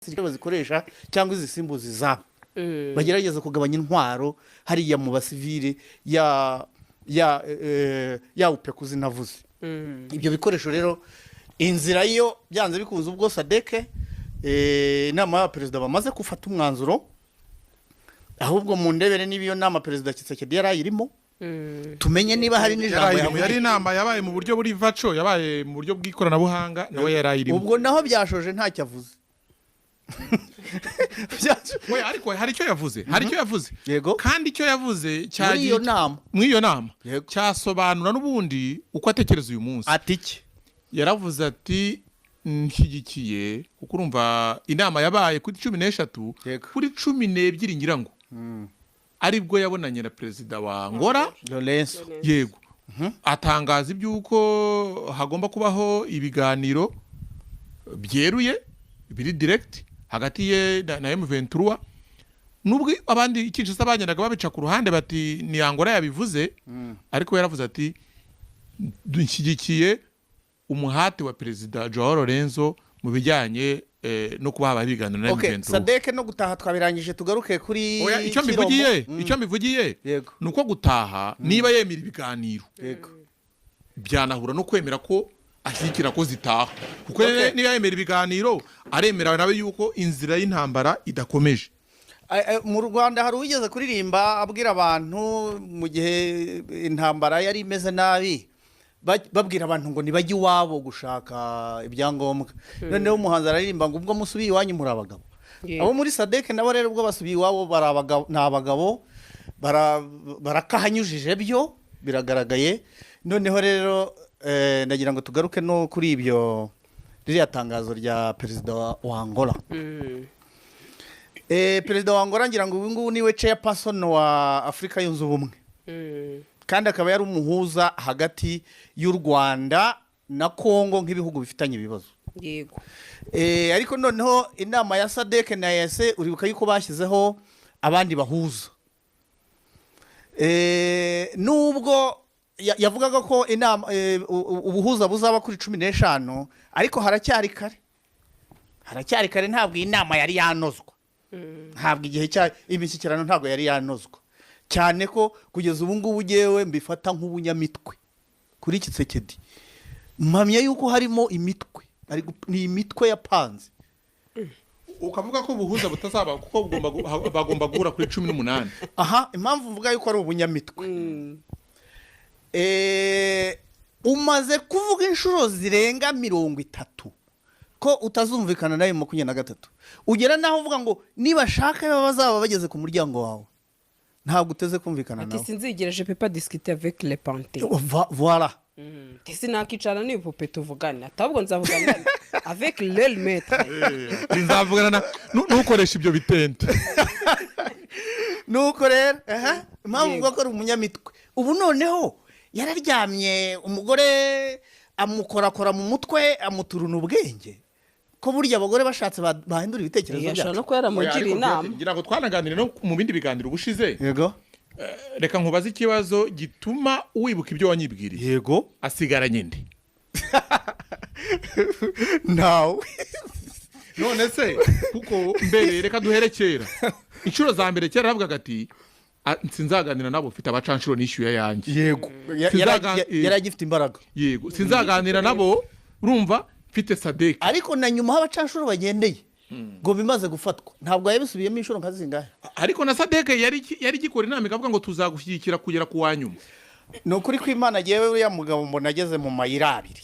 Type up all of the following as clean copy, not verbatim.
Bazikoresha cyangwa izisimbuza izabo, bagerageza kugabanya intwaro hariya mu basivile ya UPEKU zinavuze. Ibyo bikoresho rero, inzira yo byanze bikunze, ubwo SADC, inama y'abaperezida bamaze gufata umwanzuro. Ahubwo mu ndebere niba iyo nama Perezida Tshisekedi yari ayirimo, tumenye niba hari n'ijambo Yari yavuze. Yari inama yabaye mu buryo buri virtual, yabaye mu buryo bw'ikoranabuhanga, nawe yari ayirimo. Ubwo naho byashoje ntacyo avuze. We, ariko hari icyo yavuze, hari icyo yavuze. Kandi icyo yavuze muri cyagiye iyo nama. Muri iyo nama. Cyasobanura n'ubundi uko atekereza uyu munsi. Ati iki? Yaravuze ati: "Nshyigikiye", kuko urumva inama yabaye kuri 13, kuri 12 ngira ngo aribwo yabonanye na perezida wa Angola. Lorenzo. Yego, atangaza iby'uko hagomba kubaho ibiganiro byeruye, biri direct, hagati ye na M23, nubwo abandi Kinshasa bagendaga babica ku ruhande bati ni Angola yabivuze. Ariko yaravuze ati: "Nshyigikiye umuhate wa Perezida Joao Lorenzo mu bijyanye no kuba habaho ibiganiro na M23." SADC no gutaha twabirangije, tugaruke kuri Oya, icyo Kirombo. mbivugiye, icyo mbivugiye ni uko gutaha, niba yemera ibiganiro, byanahura no kwemera ko ashyigikira ko zitaha, kuko niba yemera ibiganiro, aremera nawe yuko inzira y'intambara idakomeje. Mu Rwanda hari uwigeze kuririmba abwira abantu mu gihe intambara yari imeze nabi, babwira abantu ngo ntibajye iwabo gushaka ibyangombwa. Noneho umuhanzi araririmba ngo: "Ubwo musubiye iwanyu muri abagabo." Abo muri SADC nabo rero, ubwo basubiye iwabo bari abagabo, ni abagabo, barakahanyujije, byo biragaragaye. Noneho rero ndagira ngo tugaruke no kuri ibyo, ririya tangazo rya perezida wa Angola. Perezida wa Angola, ngira ngo ubu ngubu niwe chairperson wa Afurika Yunze Ubumwe, kandi akaba yari umuhuza hagati y'u Rwanda na Kongo nk'ibihugu bifitanye ibibazo. Ariko noneho inama ya SADC na EAC, uribuka yuko bashyizeho abandi bahuza. Nubwo yavugaga ko inama, ubuhuza buzaba kuri 15, ariko haracyari kare, haracyari kare. Ntabwo iyi nama yari yanozwa, ntabwo igihe cya imishyikirano ntabwo yari yanozwa, cyane ko kugeza ubu ngubu ngewe mbifata nk'ubunyamitwe kuri Tshisekedi. Mpamya yuko harimo imitwe, ni imitwe yapanze. Ukavuga ko ubuhuza butazaba kuko bagomba guhura kuri 18. Aha impamvu mvuga yuko ari ubunyamitwe, umaze kuvuga inshuro zirenga 30 ko utazumvikana nayo 23, ugera naho uvuga ngo nibashaka bazaba bageze ku muryango wawe, ntabwo uteze kumvikana Ati nawe. "Sinzigera, je peux pas discuter avec les pantins." Voilà. Ati "Sinakicara n'ibipupe tuvugane", ati ahubwo nzavugana avec leur maître. Nzavugana na ntukoreshe ibyo bitente. Nuko rero aha impamvu Yego. mvuga ko ari umunyamitwe, ubu noneho yararyamye, umugore amukorakora mu mutwe, amuturuna ubwenge, ko burya abagore bashatse bahindura ibitekerezo Yashobora byacu. no kuba yaramugiriye inama. Ngira ngo twanaganire no mu bindi biganiro ubushize. Reka nkubaze ikibazo gituma wibuka ibyo wanyibwiriye. Asigaranye nde? Ntawe. None se kuko mbere, reka duhere kera, inshuro za mbere kera yaravugaga ati: "Ah, sinzaganira nabo, ufite abacanshuro nishyuye ayanjye." Yari agifite imbaraga. Yego, sinzaganira nabo, urumva mfite SADC. Ariko na nyuma aho abacanshuro bagendeye ngo bimaze gufatwa, ntabwo yabisubiyemo inshuro nka zingahe? Ariko na SADC yari igikora inama ikavuga ngo tuzagushyigikira kugera ku wa nyuma. Ni ukuri kw'Imana, agiye uriya mugabo mbona ageze mu mayira abiri,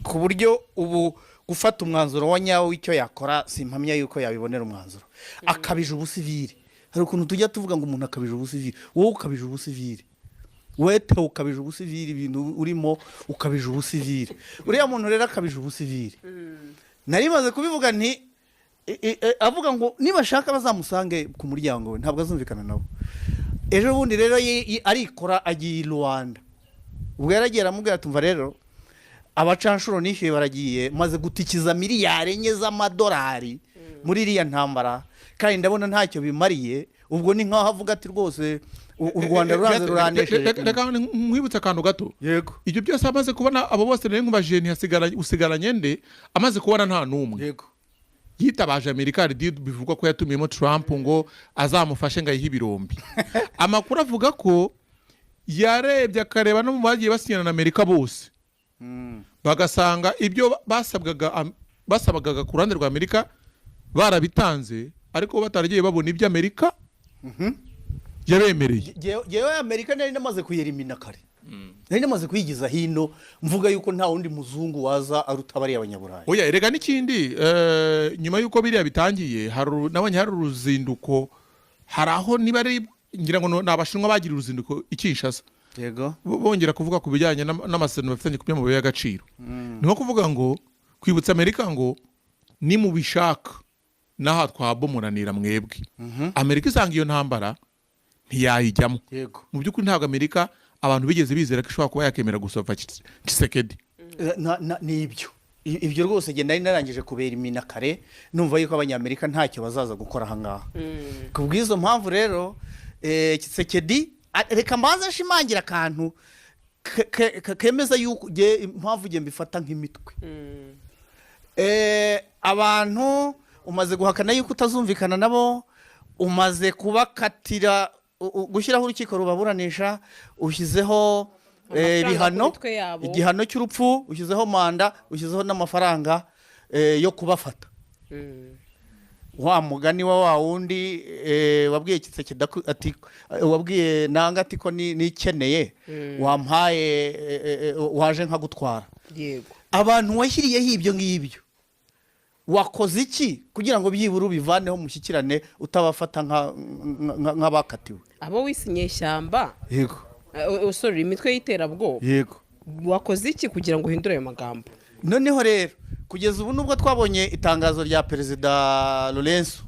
ku buryo ubu gufata umwanzuro wa nyawo w'icyo yakora simpamya yuko yabibonera umwanzuro. Akabije ubusivire. Hari ukuntu tujya tuvuga ngo umuntu akabije ubusivire. Wowe ukabije ubusivire, wete ukabije ubusivire, ibintu urimo ukabije ubusivire. Uriya muntu rero akabije ubusivire. Nari maze kubivuga nti avuga ngo nibashaka bazamusange ku muryango we, ntabwo azumvikana nabo. Ejo bundi rero arikora agiye i Rwanda. Ubwo yaragiye aramubwira ati: "Umva rero, abacanshuro nishyuye baragiye, maze gutikiza miliyari 4 z'amadolari muri iriya ntambara, kandi ndabona ntacyo bimariye." Ubwo ni nkaho avuga ati: "Rwose u Rwanda ruranze, ruranesheje." Reka nkwibutse akantu gato. Yego. Ibyo byose amaze kubona, abo bose nari nkubajije ntihasigara, usigaranye nde, amaze kubona nta n'umwe. Yitabaje Amerika. Hari deal bivugwa ko yatumiyemo Trump ngo azamufashe ngo ayihe ibirombe. Amakuru avuga ko yarebye, akareba no mu bagiye basinyana na Amerika bose, bagasanga ibyo basabwaga ku ruhande rwa Amerika barabitanze, ariko bataragiye babona ibyo Amerika yabemereye. Jyewe Amerika nari namaze kuyerimina kare, nari namaze kuyigiza hino, mvuga yuko nta wundi muzungu waza aruta bariya abanyaburayi. Oya, erega n'ikindi, nyuma y'uko biriya bitangiye, nabonye hari uruzinduko, hari aho niba ari, ngira ngo ni Abashinwa bagira uruzinduko i Kinshasa, bongera kuvuga ku bijyanye n'amasezerano bafitanye ku by'amabuye y'agaciro. Ni nko kuvuga ngo kwibutsa Amerika ngo nimubishaka n'aha twabomoranira mwebwe. Amerika isanga iyo ntambara ntiyayijyamo. Mu by'ukuri ntabwo Amerika abantu bigeze bizera ko ishobora kuba yakemera gusova Tshisekedi. Ni ibyo. Ibyo rwose njye nari narangije kubera imina kare, numva yuko Abanyamerika ntacyo bazaza gukora aha ngaha. Ku bw'izo mpamvu rero, Tshisekedi, reka mbanze nshimangira akantu kemeza yuko njye impamvu njye mbifata nk'imitwe. Abantu umaze guhakana yuko utazumvikana nabo, umaze kubakatira, gushyiraho urukiko rubaburanisha, ushyizeho Amafaranga ku ibihano, mitwe yabo. igihano cy'urupfu, ushyizeho manda, ushyizeho n'amafaranga yo kubafata. Wa mugani wa wundi wabwiye Tshisekedi ati, wabwiye Nanga ati ko nikeneye wampaye, waje nkagutwara. Abantu washyiriyeho ibyo ngibyo, wakoze iki kugira ngo byibura ubivaneho, mushyikirane utabafata nk'abakatiwe? Abo wise inyeshyamba, sorry, imitwe y'iterabwoba, wakoze iki kugira ngo uhindure ayo magambo? Noneho rero kugeza ubu, nubwo twabonye itangazo rya Perezida Lorenzo,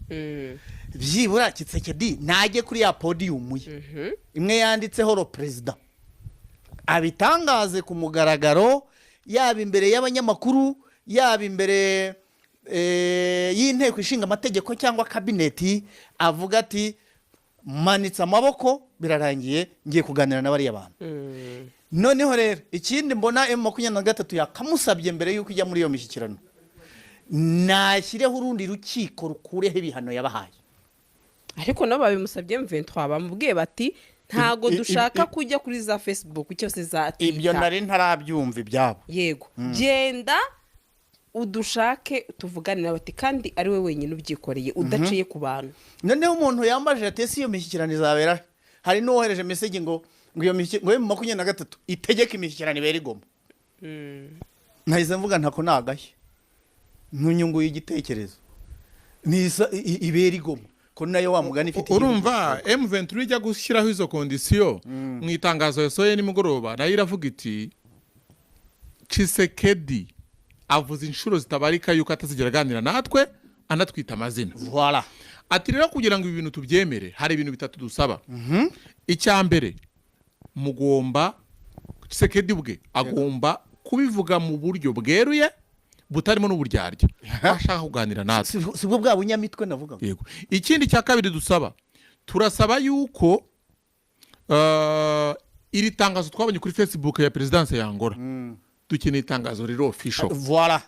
byibura Tshisekedi najye kuri ya podium ye imwe yanditseho le président, abitangaze ku mugaragaro, yaba imbere y'abanyamakuru, yaba imbere y'inteko ishinga amategeko cyangwa kabineti, avuga ati: "Manitse amaboko, birarangiye, ngiye kuganira na bariya bantu." Noneho rero ikindi mbona M23 yakamusabye mbere y'uko ijya muri iyo mishyikirano, nashyireho urundi rukiko rukureho ibihano yabahaye. Ariko nabo babimusabye, M23 bamubwiye bati: "Ntago dushaka kujya kuri za Facebook cyose, za Ibyo Twitter." nari ntarabyumva ibyabo. Yego, genda udushake tuvugane nawe, ati kandi ari we wenyine ubyikoreye udaciye ku bantu. Noneho umuntu yambaje ati: "Ese iyo mishyikirano izabera he?" Hari n'uwohereje message ngo iyo ngo M23 itegeke imishyikirano ibere i Goma. Nahise mvuga ntako ni agashya, ntunyunguye igitekerezo nisa ibera i Goma, ko nayo wa mugani ifite igihugu. Urumva M23 ijya gushyiraho izo conditions mu itangazo yasohoye nimugoroba, nayo iravuga iti: "Tshisekedi avuze inshuro zitabarika yuko atazigera aganira natwe, anatwita amazina." Voilà. Ati: "Rero kugira ngo ibi bintu tubyemere, hari ibintu bitatu dusaba. Icya mbere, mugomba, Tshisekedi ubwe agomba kubivuga mu buryo bweruye butarimo n'uburyarya ko ashaka kuganira natwe." Si bwo bwa bunyamitwe navuga? Yego. Ikindi cya kabiri dusaba, turasaba yuko iri tangazo twabonye kuri Facebook ya perezidanse ya Angola, dukeneye itangazo riri official. Voilà.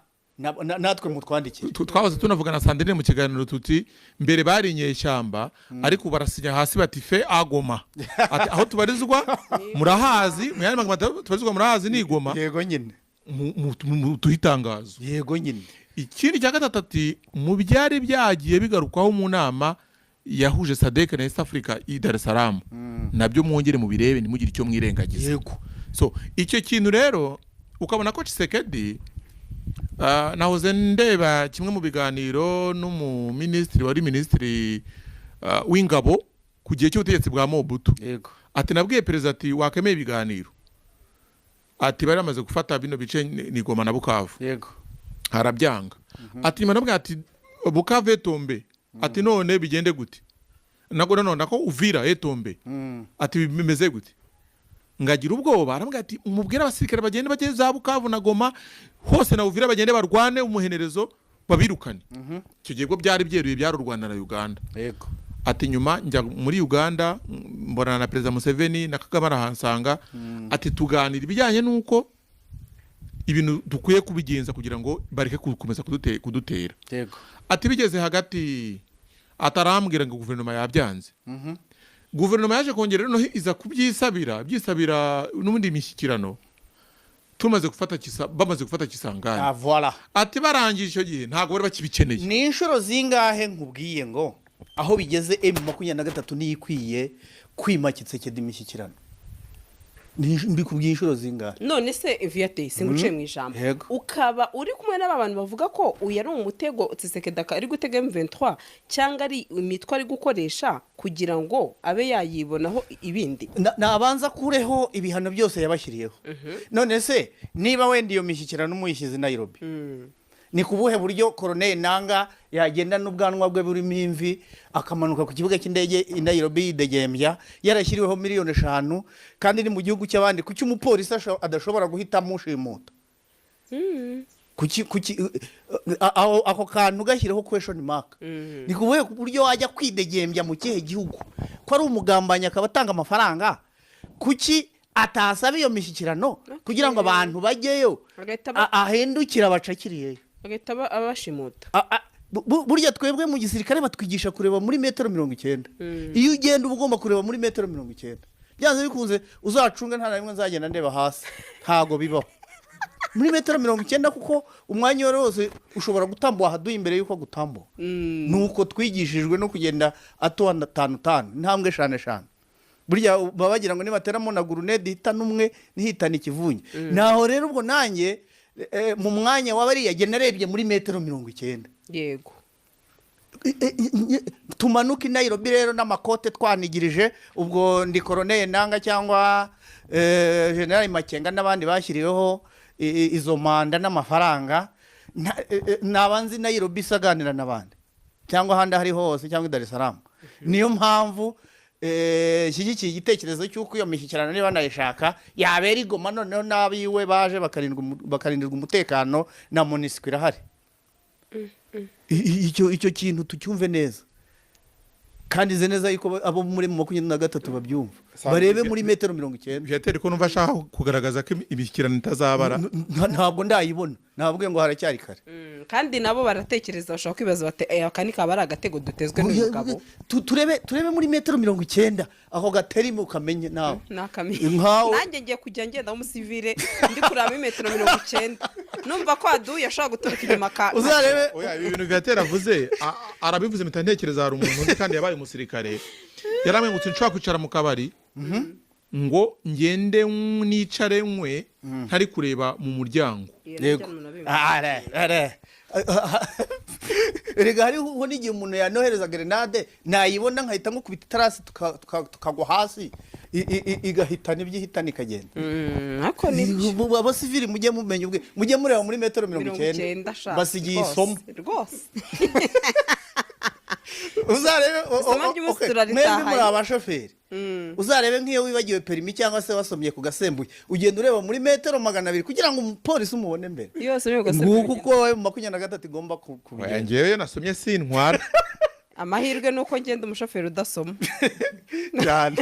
Natwe mutwandikire. Twahoze tunavuga na Sandrine mu kiganiro tuti: mbere bari inyeshyamba, ariko ubu barasinya hasi bati fe agoma, ati aho tubarizwa murahazi, mu yandi magambo tubarizwa murahazi ni i Goma. Yego nyine. Duhe itangazo. Yego nyine. Ikindi cya gatatu, ati mu byari byagiye bigarukwaho mu nama yahuje SADC na East Africa i Dar es Salaam, nabyo mwongere mubirebe, ntimugire icyo mwirengagiza. So icyo kintu rero ukabona ko Tshisekedi, nahoze ndeba kimwe mu biganiro n'umuminisitiri wari minisitiri w'ingabo ku gihe cy'ubutegetsi bwa Mobutu. Ati: "Nabwiye perezida ati wakemeye ibiganiro," ati bari bamaze gufata bino bice ni Goma na Bukavu. Arabyanga. Ati nyuma nabwo ati Bukavu est tombé, ati none bigende gute? Nako nanone nako Uvira est tombé, ati bimeze gute? Ngagira ubwoba." Aramubwira ati: "Mubwire abasirikare bagende bageze za Bukavu na Goma hose na Uvira, bagende barwane umuhenerezo, babirukane." Icyo gihe bwo byari byeruye, byari u Rwanda na Uganda. Ati nyuma njya muri Uganda, mbonana na Perezida Museveni na Kagame arahansanga, ati tuganira ibijyanye n'uko ibintu dukwiye kubigenza kugira ngo bareke gukomeza kudutera. Ati bigeze hagati, atarambwira ngo guverinoma yabyanze. Guverinoma yaje kongera noneho iza kubyisabira, byisabira n'ubundi imishyikirano tumaze gufata kisa, bamaze gufata Kisangani. Ah, voilà. Ati barangije icyo gihe ntabwo bari bakibikeneye. Ni inshuro zingahe nkubwiye ngo aho bigeze M23 niyo ikwiye kwima Tshisekedi imishyikirano? Mbikubwiye inshuro zingahe? None se Viateur, singuciye mu ijambo, Yego. ukaba uri kumwe n'aba bantu bavuga ko uyu ari umutego Tshisekedi ari gutega M23, cyangwa ari imitwe ari gukoresha kugira ngo abe yayibonaho ibindi? Nabanza kureho ibihano byose yabashyiriyeho. None se niba wenda iyo mishyikirano umuyishyize i Nairobi, ni ku buhe buryo Corneille Nanga yagenda n'ubwanwa bwe burimo imvi, akamanuka ku kibuga cy'indege i Nairobi yidegembya, yarashyiriweho miliyoni 5, kandi ni mu gihugu cy'abandi? Kuki umupolisi adashobora guhita amushimuta? Kuki aho ako kantu gashyiraho question mark? Ni ku buhe buryo wajya kwidegembya mu kihe gihugu, ko ari umugambanyi akaba atanga amafaranga? Kuki atasaba iyo mishyikirano kugira ngo abantu bajyeyo, Bagahita ahindukire abacakiriyeyo? Bagahita abashimuta. Burya twebwe mu gisirikare batwigisha kureba muri metero 90. Iyo ugenda uba ugomba kureba muri metero 90 byanze bikunze. Uzacunge, nta na rimwe nzagenda ndeba hasi, ntago bibaho. Muri metero 90, kuko umwanya uwo ari wo wose ushobora gutambuka ahaduye imbere y'uko agutambuka. Nuko twigishijwe no kugenda atuwa tanu tanu, intambwe eshanu eshanu. Burya baba bagira ngo nibateramo na grenade ihitana umwe ntihitane ikivunye. Naho rero ubwo nanjye mu mwanya wa bariya jye narebye muri metero 90. Tumanuke i Nairobi rero n'amakote twanigirije, ubwo ndi Corneille Nanga cyangwa General Makenga n'abandi bashyiriweho izo manda n'amafaranga, naba nzi Nairobi isaganira n'abandi cyangwa ahandi aho ari hose, cyangwa i Dar es Salaam. Niyo mpamvu nshyigikiye igitekerezo cy'uko iyo mishyikirano niba banayishaka yabera i Goma, noneho n'abiwe baje bakarindirwa umutekano na MONUSCO irahari. Icyo kintu tucyumve neza, kandi nzi neza yuko abo muri 23 babyumva. Barebe muri metero 90. Viateur, ko numva ashaka kugaragaza ko imishyikirano itazabara? Ntabwo ndayibona, ntabwo ngo haracyari kare. Kandi nabo baratekereza, bashobora kwibaza bati: "Aka ni kaba ari agatego dutezwe n'uyu mugabo." Turebe muri metero 90, ako gaterime ukamenye nawe. Nakamenye. Nkawe. Nanjye ngiye kujya ngenda w'umusivile, ndi kureba metero 90, numva ko aduye ashobora guturuka inyuma ka Uzarebe. Oya, ibi bintu Viateur avuze, arabivuze mpita ntekereza, hari umuntu uzi kandi yabaye umusirikare, yarambwiye ngo sinshobora kwicara mu kabari ngo ngende nicare nkwe ntari kureba mu muryango. Yego. Are are, erega hariho n'igihe umuntu yanohereza grenade, nayibona nkahita nkukubita itarasi, tukagwa hasi, igahitana ibyo ihitana ikagenda. Ariko nibyo. Ubu abasivili mujye mumenya ubwe, mujye mureba muri metero mirongo mirongo icyenda icyenda sha. Basigiye Rwose, isomo. Rwose. Uzarebe Isomo ry'umunsi okay, turaritahanye. mwebwe muri abashoferi, uzarebe nk'iyo wibagiwe perimi cyangwa se wasomye ku gasembuye, ugenda ureba muri metero 200 kugira ngo umupolisi umubone mbere. Iyo wasomye ku gasembuye. Nguko uko wowe mu 23 igomba Oya, kubigenza. Ngewe iyo nasomye sintwara. Amahirwe ni uko ngenda umushoferi udasoma. Cyane.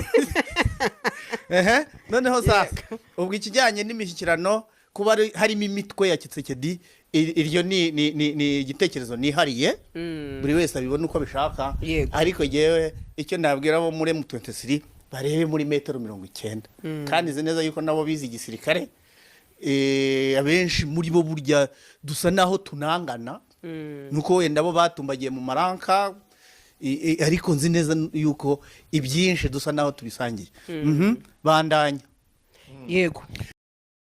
Ehe, noneho sasa ubwo ikijyanye n'imishyikirano, kuba harimo imitwe ya Tshisekedi, iryo ni igitekerezo nihariye, buri wese abibona uko abishaka. Ariko yewe icyo nabwira abo muri M23, barebe muri metero 90, kandi nzi neza yuko nabo bize igisirikare. Abenshi muri bo burya dusa naho tunangana, nuko wenda bo batumbagiye mu maranka, ariko nzi neza yuko ibyinshi dusa naho tubisangiye. Bandanya. Yego.